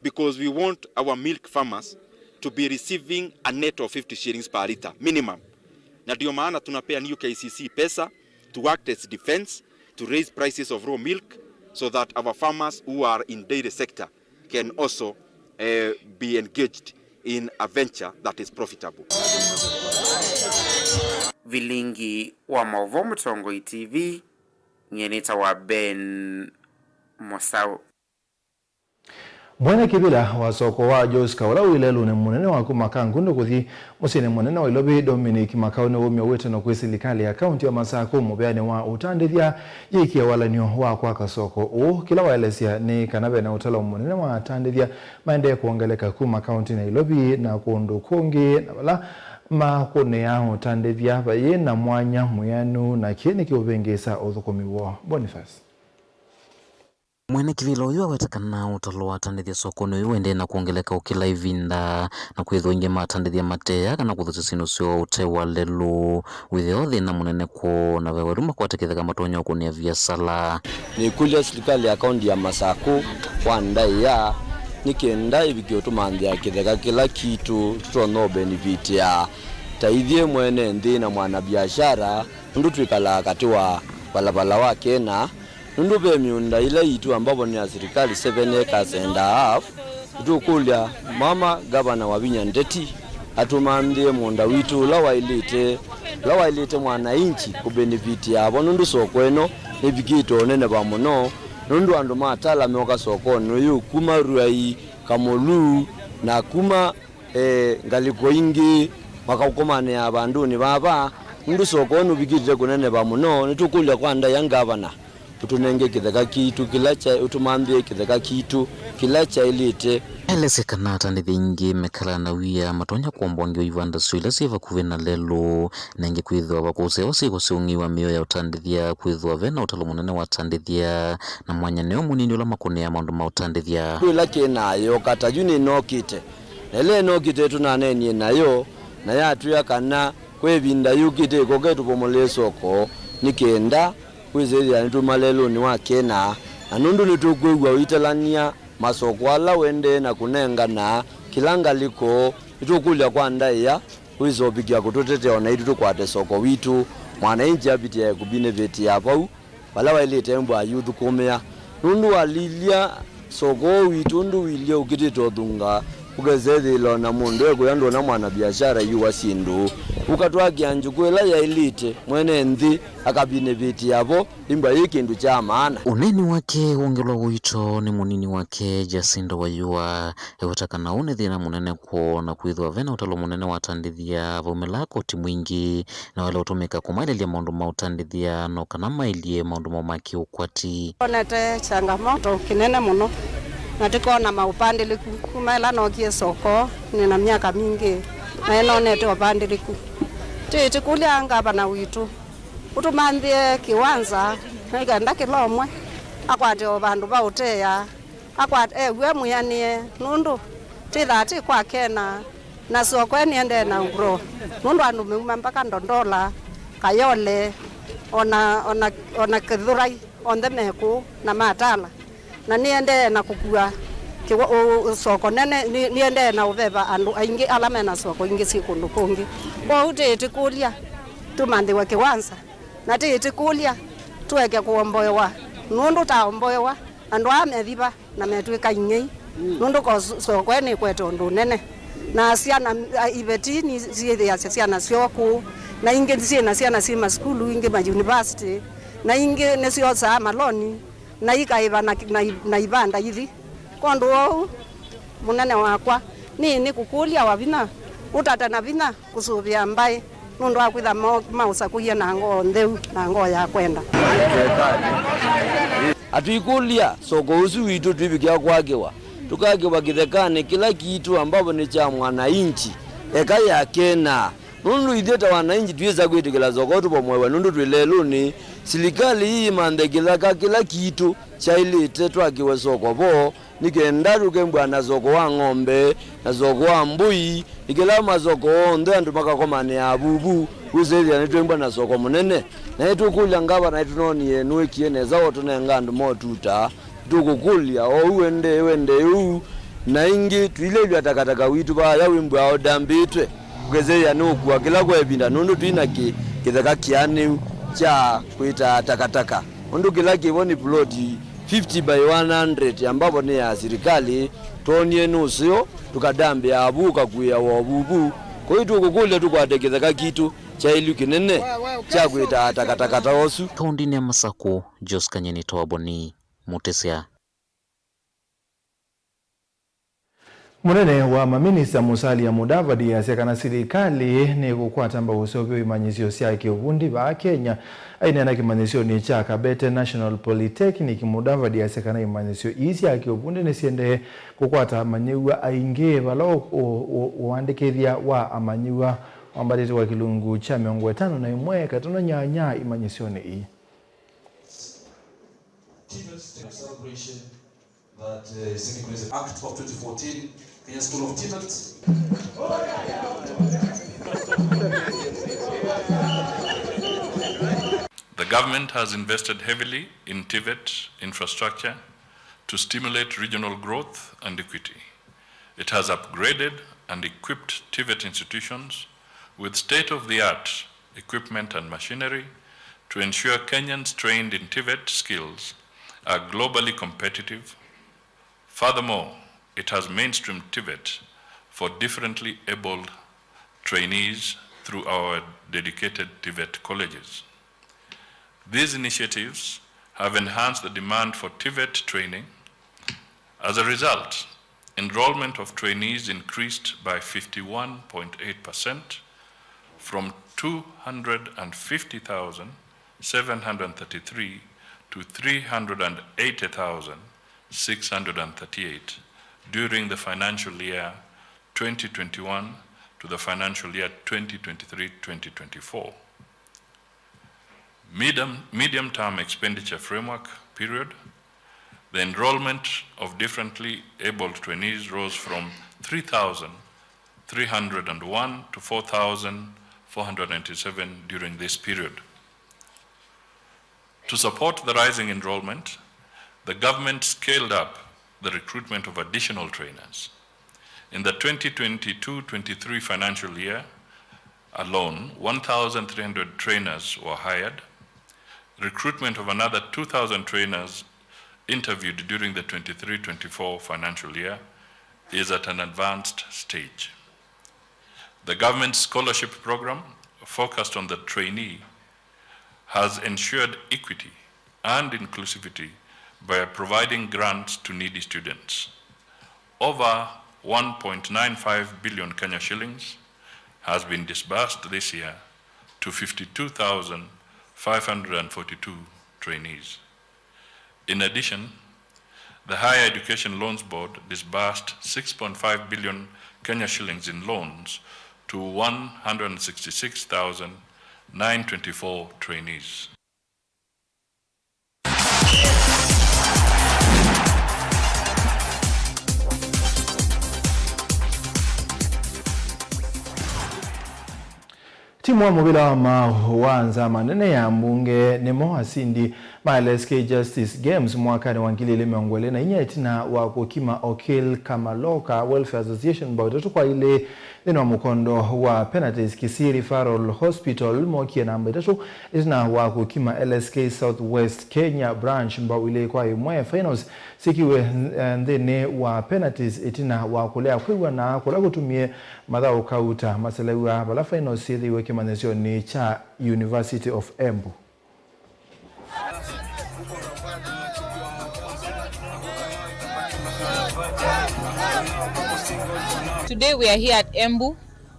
because we want our milk farmers to be receiving a net of fifty shillings per litre minimum. Na ndio maana tunapea N U K C C pesa to act as defense, to raise prices of raw milk so that our farmers who are in dairy sector can also, eh, be engaged in a venture that is profitable. Vilingi wa maũvoo Mũtongoi T V, nyie nĩtawa Ben Mũsaũ. Mwene kĩvĩla wa soko wa Joska, ũla wĩ lelũnĩ mũnene wa kuma Kangundo kũthi mũsyĩnĩ mũnene wa Ilovi, Dominic Makau, nĩwaumya wĩtano kwĩ silikalĩ ya kaunti ya Masakũ, mũveanĩ wa ũtandĩthya, yĩkie walany'o wa kwaka soko ũũ. Kĩla waelesya nĩ kana ve na ũtalo mũnene wa atandĩthya maendee kwongeleka kuma kauntinĩ ya Ilovi na kũndũ kũngĩ, na vala makũnĩaa ũtandĩthya vayĩ na mwanya mwĩanu, na kĩĩ nĩkĩũvĩngĩĩsa ũthũkũmi woo. Boniface. Mwene kĩvĩla ũyũ aweta kana ũtalo wa atandĩthya sokonĩ ũyũ ũendee na kwongeleka o kĩla ĩvinda, na kwĩthĩwa aingĩ ma atandĩthya mateaa kana kũthũsya syĩndũ syoo ũtee wa lelũ, wĩthĩawa thĩna mũnene kwoo, na ve welu makwate kĩtheka matonya ũkũnĩa viasala. Nĩkũlya silikalĩ ya kaunti ya Masakũ kwa ndaĩa, nĩ kenda ĩvike ũtũmanthĩa kĩtheka kĩla kitũ tũtonya ũbenefitĩa ta ithyĩ mwene nthĩ na mwanabiashara, nũndũ twĩkalaa katĩ wa valavala wa Kena. Nũndũ ve mĩũnda ĩla yitũ ambavo nĩ ya silikalĩ, seven acres and a half, nĩtũkũlya mama gavana Wavinya Ndeti atũmanthĩe mũũnda witũ ũla waĩlĩte, ũla waĩlĩte mwananchi kũbenefitĩa vo, nũndũ soko ĩno nĩvikĩte ũneneva mũno, nũndũ andũ ma Tala meũka sokonĩ ũyũ kuma Ruai, Kamũlu, na kuma, eh, ngalĩko ingĩ, makaũkomanĩa vandũnĩ vava, nũndũ soko ũyũ nũvikĩte kũneneva mũno. Nĩtũkũlya kwa ndaĩa ngavana ũtũnenge kĩtheka kitũ kĩla kya-, ũtũmanthĩe kĩtheka kitũ kĩla kyaĩlĩte. Aelesya kana atandĩthya aingĩ mekalaa na wia matonya kũomboa ngewa ivanda syoo ila syĩ vakuvĩ na lelũ, na ĩngĩ kwĩthĩwa vakũsewa syĩko sya ũng'ei wa mĩao ya ũtandĩthya, kwĩthĩwa ve na ũtalo mũnene wa atandĩthya, na mwanya nĩo mũnini ũla makũnĩaa maũndũ ma ũtandĩthya. Kwĩ ĩla Kena yooka ta yu nĩnokĩte, na ĩla ĩnokĩte tũnaneenie nayo, na yatwĩa kana kwa ĩvinda yũkĩte ĩkoke tũpomolele soko, nĩ kenda wĩsĩthĩa nĩtuma lelũnĩ wa Kena, na nũndũ nĩtũkwĩw'a ũitalany'a masoko ala ũendee na kũnengana kĩla ngalĩko, nĩtũkũlya kwa ndaĩa wĩsa ũvikĩa kũtũtetea o naitũ tũkwate soko witũ, mwananchi avitĩe kũbenefitĩa vau vala waĩlĩte mbwa ayũthũkũmĩa, nũndũ walilya soko ũũ witũ ũndũ ũilye ũkĩtĩte ũthunga, ũkesethĩĩla o na mũndũ ekũya ndwona mwanabiashara ĩyũwa syĩndũ, ũkatwakĩa njũkũ ĩla yaĩlĩte mwene nthĩ akabenefitĩa vo, imbwa yĩ kĩndũ kya maana. Ũneeni wake wongelwa ũito nĩ mũnini wake Jacinta Wayua, eweta kana ũũ nĩ thĩna mũnene kwoo, na kwĩthĩwa ve na ũtalo mũnene wa atandĩthya vaumĩlaa koti mwingĩ na waĩle ũtũmĩka kũmaĩlĩlya maũndũ ma ũtandĩthya, no kana maĩlye maũndũ moo ma kĩũkwati. Onete changamoto kĩnene mũno, na tĩkona maũpandĩlĩku. Kuma ĩla nookie soko, nĩ na myaka mingĩ, na ĩnonete ũpandĩlĩku. Tĩĩtĩkũlya ngavana witũ ũtũmanthĩe kĩwanza, nĩ kenda kĩla ũmwe akwate o vandũ va ũteea, akwate ew'e mwĩanĩe, nũndũ tĩthaa tĩ kwa Kena, na soko ĩĩ nĩendee na grow, nũndũ andũ meuma mpaka Ndondola, Kayole, ona, ona, ona Kĩthũrai, onthe me kũu na matala, na nĩendee na kũkua kĩwa-, ũ-, ũ-, soko nene, nĩ-, nĩendee na ũveva andũ aingĩ ala mena soko ingĩ syĩ kũndũ kũngĩ. Kwoou tĩĩtĩkũlya tũmanthĩwe kĩwanza, na tĩĩtĩkũlya tũeke kũomboewa, nũndũ taomboewa andũ aa methi va na metw'ĩka ing'ei, nũndũ ko-, soko ĩĩ nĩkwete ũndũ ũnene. Na syana, a, iveti nĩsyĩthĩasya syana syoo kũu, na ingĩ syĩ na syana syĩ masukulu, ingĩ mayunivasitĩ, na ingĩ nĩsyosaa maloni, na ikaĩva na, na, na ivanda ithi. Kwondũ wa ũu, mũnene wakwa, nĩ, nĩkũkũlya Wavinya ũtate na vinya kũsũvĩa mbaĩ, nũndũ wa kwĩtha mo-, maũsakũie na ngoo ntheu na ngoo ya kwenda. Atwĩkũlya, soko ũsu witũ twĩvikĩa kwakĩwa, tũkakĩwa kĩthekanĩ kĩla kitũ ambavo nĩ kya mwananchi, eka ya Kena. Nũndũ ithyĩ ta wananchi twĩsa kwĩtĩkĩla soko tũvomoewe nũndũ twĩ lelũnĩ, silikalĩ ĩĩ ĩmanthe kĩtheka kĩla kitũ kyaĩlĩte twakĩwe soko vo, nĩ kenda tũkembwa na soko wa ng'ombe, na soko wa mbũi, nĩ kĩla masoko onthe andũ makakomanĩaa vuvu, wĩsĩthĩa nĩtwembwa na soko mũnene. Na nĩtũkũlya ngavana nĩtũnonie nũĩkie nesa ũtũnenga andũ motuta, nĩtũkũkũlya oou ũendee, ũendee ũu, Na ĩngĩ, tũilelw'a takataka witũ vaaya wĩmbw'aa ũdambĩtwe, ũkesethĩa nũũkua kĩla kwa ĩvinda, nũndũ twĩ na kĩ-, kĩtheka kĩanĩu kya kwĩtaa takataka. Ũndũ kĩla kĩvo nĩ ploti fifty by one hundred, ambavo nĩ ya silikalĩ, twonie nĩ ũseo, tũkadambĩa vu, ũkakuĩawa o vuvu. Kwoou tũkũkũlya tũkwate kĩtheka kitũ kyaĩlu kĩnene kya kwĩtaa takataka ta ũsu. Kaũndĩnĩ ya Masakũ, Jos Kanyeni Towaboni, Mũtĩsya. Mũnene wa maminista Musalia Mudavadi asya kana silikalĩ nĩkũkwata mbau ũseũvyo imanyĩsyo sya kĩũvundi vaa Kenya. Aineena kĩmanyĩsyonĩ kya Kabete National Polytechnic, Mudavadi asya kana imanyĩsyo ii sya kĩũvundi nĩsiendee kũkwata amanyĩw'a aingĩ, vala ũ-, ũ-, ũ-, ũandĩkĩthya wa amanyĩw'a wambatĩte kwa kĩlungu kya mĩongo ĩtano na ĩmwe katono nyanya imanyĩsyonĩ ii. T V E T celebration that, uh, is recognized Act of twenty fourteen, Kenya School of T V E T. The government has invested heavily in T V E T infrastructure to stimulate regional growth and equity. It has upgraded and equipped T V E T institutions with state-of-the-art equipment and machinery to ensure Kenyans trained in T V E T skills are globally competitive. Furthermore, it has mainstreamed T V E T for differently abled trainees through our dedicated T V E T colleges. These initiatives have enhanced the demand for T V E T training. As a result, enrollment of trainees increased by fifty-one point eight percent, from two hundred and fifty thousand seven hundred thirty-three to three hundred and eighty thousand six hundred and thirty-eight during the financial year twenty twenty-one to the financial year twenty twenty-three twenty twenty-four. Medium, medium-term expenditure framework period, the enrollment of differently abled trainees rose from three thousand three hundred and one to four thousand four hundred ninety-seven during this period. To support the rising enrollment, the government scaled up the recruitment of additional trainers. In the twenty twenty-two twenty-three financial year alone, one thousand three hundred trainers were hired. Recruitment of another two thousand trainers interviewed during the twenty-three twenty-four financial year is at an advanced stage. The government's scholarship program focused on the trainee has ensured equity and inclusivity by providing grants to needy students. Over one point nine five billion Kenya shillings has been disbursed this year to fifty-two thousand five hundred and forty-two trainees. In addition, the Higher Education Loans Board disbursed six point five billion Kenya shillings in loans to one hundred sixty-six thousand nine twenty-four trainees. Timu wa mũvĩla wa maaũ wa Nzama Nene ya Mbunge nĩmo asindi ma L S K Justice Games mwakanĩ wa ngili ilĩ mĩongo ĩlĩ na inya ĩtina wa kũkima Okil Kamaloka Welfare Association mbao itatũ kwa ilĩ nthĩnĩ wa mũkondo wa penalties Kisii Referral Hospital. Mokie namba itatũ ĩtina wa kũkima L S K South West Kenya Branch mbao ilĩ kwa ĩmwe. Finals sikiwe, eh, nthĩnĩ wa penalties ĩtina wa kũlea kwĩw'ana kũla kũtumie mathaũ kauta maselew'a vala finals syĩthĩiwe kĩmanyĩsyonĩ kya University of Embu. Today we are here at Embu.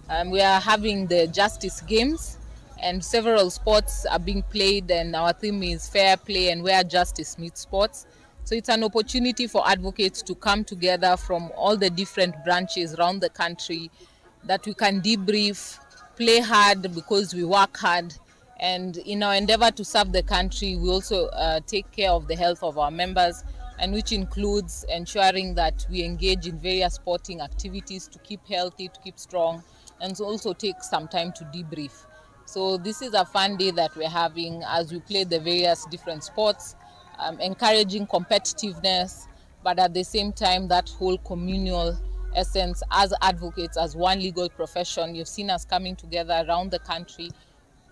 Um, we are having the Justice Games, and several sports are being played, and our theme is fair play and where justice meets sports. So it's an opportunity for advocates to come together from all the different branches around the country, that we can debrief, play hard because we work hard, and in our endeavor to serve the country, we also, uh, take care of the health of our members, and which includes ensuring that we engage in various sporting activities to keep healthy, to keep strong, and also take some time to debrief. So this is a fun day that we're having as we play the various different sports, um, encouraging competitiveness, But at the same time, that whole communal essence as advocates, as one legal profession, you've seen us coming together around the country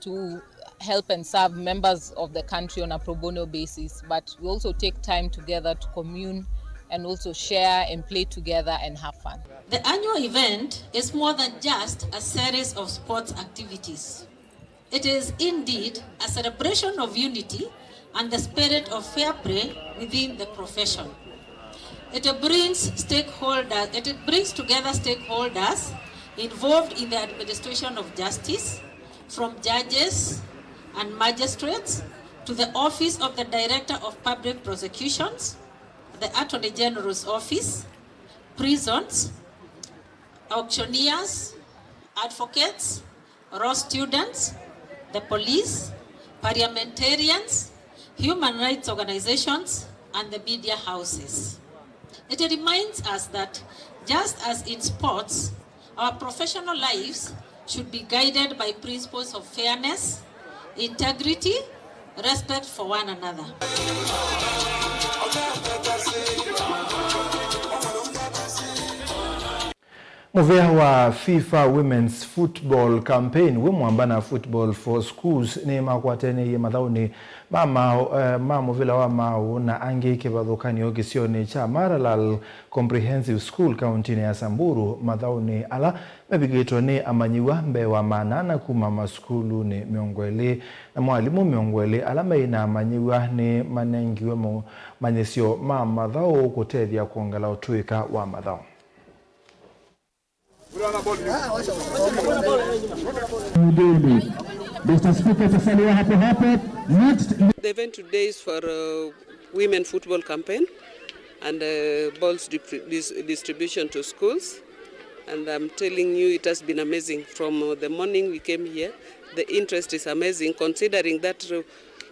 to help and serve members of the country on a pro bono basis, but we also take time together to commune and also share and play together and have fun. The annual event is more than just a series of sports activities. It is indeed a celebration of unity and the spirit of fair play within the profession. It brings stakeholders, it brings together stakeholders involved in the administration of justice, from judges and magistrates to the Office of the Director of Public Prosecutions, the Attorney General's Office, prisons, auctioneers, advocates, law students, the police, parliamentarians, human rights organizations, and the media houses. It reminds us that, just as in sports, our professional lives should be guided by principles of fairness, integrity, respect for one another. Mũvea wa FIFA Women's Football Campaign wĩ mwamba na Football for Schools nĩmakwatanĩie mathaũnĩ ma maaũ, eh, ma mũvĩla wa maaũ na angĩ kĩvathũkany'o kĩsionĩ kya Maralal Comprehensive School kauntinĩ ya Samburu, mathaũnĩ ala mevĩkĩtwe nĩ amanyĩw'a mbee wa maana ana kuma masukulunĩ mĩongo ĩlĩ na mwalimũ mĩongo ĩlĩ ala maĩ na amanyĩw'a nĩ manengiwe mo-, manyĩsyo ma mathaũ kũtethya kwongela ũtũĩka wa mathaũ. Mister Speaker, itasalia hapo hapo. Next. The event today is for, uh, women football campaign and, uh, balls dipri-, dis-, distribution to schools. And I'm telling you, it has been amazing. From, uh, the morning we came here, the interest is amazing, considering that, uh,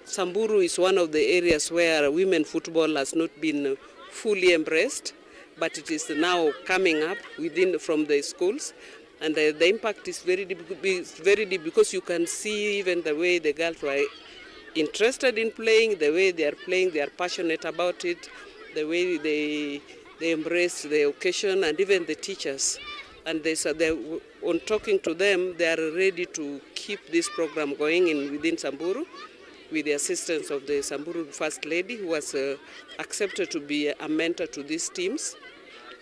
Samburu is one of the areas where women football has not been, uh, fully embraced, but it is now coming up within, from the schools. And, uh, the impact is very deep, is very deep because you can see even the way the girls were interested in playing, the way they are playing, they are passionate about it, the way they, they embrace the occasion, and even the teachers. And they, so they, on talking to them, they are ready to keep this program going in within Samburu with the assistance of the Samburu First Lady, who has, uh, accepted to be a mentor to these teams.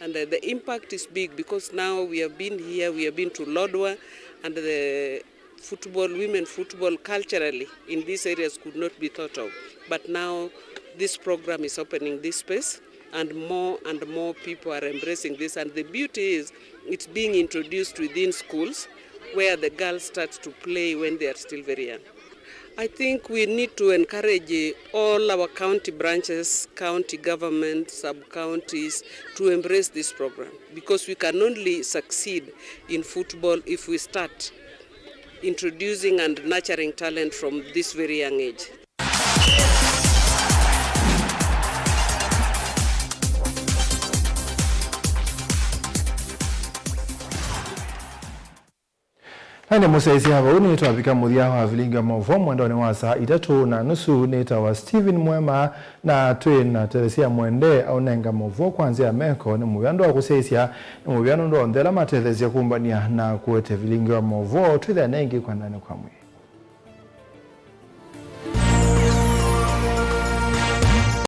And, uh, the impact is big because now we have been here, we have been to Lodwar, and the football, women football culturally in these areas could not be thought of. But now this program is opening this space, and more and more people are embracing this. And the beauty is it's being introduced within schools where the girls start to play when they are still very young. I think we need to encourage, eh, all our county branches, county government, sub-counties to embrace this program, because we can only succeed in football if we start introducing and nurturing talent from this very young age. Na nĩ mũsyaĩĩsya vau nĩtwavika mũthya wa vilingi wa maũvoo mwendonĩ wa saa itatũ na nusu. Nĩtawa Stephen Mwema, na twĩ na Teresia Mwende aũnenga maũvoo kwa nzĩa ya meko. Nĩ mũvea nũndũ wa kũsyaĩĩsya, nĩ mũvea nũndũ wa onthe ala matetheesya kũmbany'a na kũete vilingi wa maũvoo. Twĩthĩane ĩngĩ kwendanĩ kwa mwĩĩ.